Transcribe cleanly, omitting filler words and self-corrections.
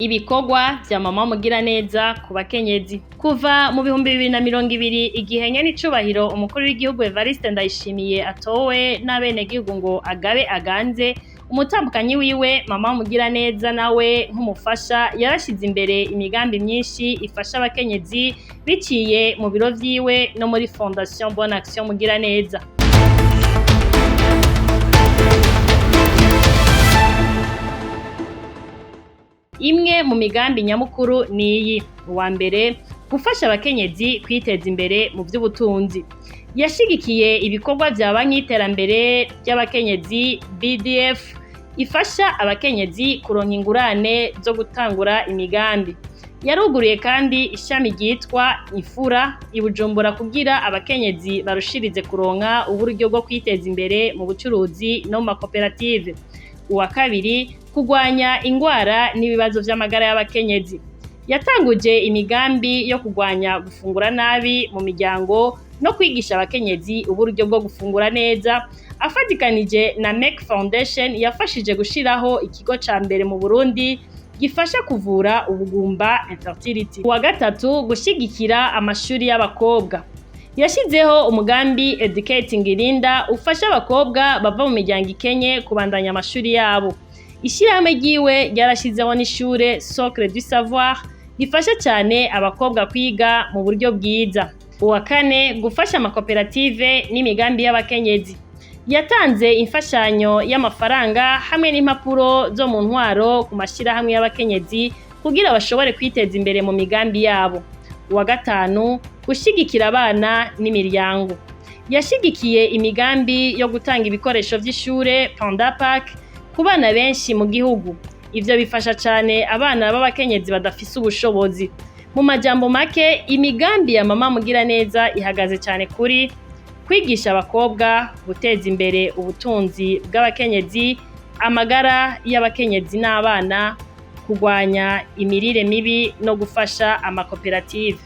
Ibikorwa vya mama Mugiraneza ku bakenyezi kuva mu 2020, igihe nyene icubahiro umukuru w'igihugu Evariste Ndayishimiye atowe n'abenegihugu ngo agabe aganze, umutambukanyi wiwe mama Mugiraneza nawe nk'umufasha yarashize imbere imigambi myinshi ifasha abakenyezi biciye mu biro vyiwe no muri Fondation Bonne Action Mugiraneza. Imwe mu migambi nyamukuru niyi: uwa mbere, gufasha abakenyezi kwiteza imbere mu vy'ubutunzi. Yashigikiye ibikorwa vya banki y'iterambere ry'abakenyezi BDF, ifasha abakenyezi kuronka ingurane zo gutangura imigambi. Yaruguruye kandi ishami ryitwa Ifura i Bujumbura kugira abakenyezi barushirize kuronka uburyo bwo kwiteza imbere mu bucuruzi no mu makoperative. Uwa kabiri, kurwanya ingwara n'ibibazo vy'amagara y'abakenyezi. Yatanguje imigambi yo kurwanya gufungura nabi mu miryango no kwigisha abakenyezi uburyo bwo gufungura neza. Afatikanije na Make Foundation, yafashije gushiraho ikigo ca mbere mu Burundi gifasha kuvura ubugumba, infertility. Uwa gatatu, gushigikira amashuri y'abakobwa. Yashizeho umugambi Educating Linda, ufasha abakobwa bava mu miryango ikenye kubandanya amashuri yabo. Ishirahamwe ryiwe ryarashizeho n'ishure Socle du Savoir, rifasha cyane abakobwa kwiga mu buryo bwiza. Uwa kane, gufasha amakoperative n'imigambi y'abakenyezi. Yatanze imfashanyo y'amafaranga hamwe n'impapuro zo mu ntwaro ku mashirahamwe y'abakenyezi kugira bashobore kwiteza imbere mu migambi yabo. Uwa gatanu, gushigikira abana n'imiryango. Yashigikiye imigambi yo gutanga ibikoresho vy'ishure, Panda Pack, ku bana benshi mu gihugu. Ivyo bifasha cane abana b'abakenyezi badafise ubushobozi. Mu majambo make, imigambi ya mama Mugiraneza ihagaze cane kuri: kwigisha abakobwa, guteza imbere ubutunzi bw'abakenyezi, amagara y'abakenyezi n'abana, kurwanya imirire mibi no gufasha amakoperative.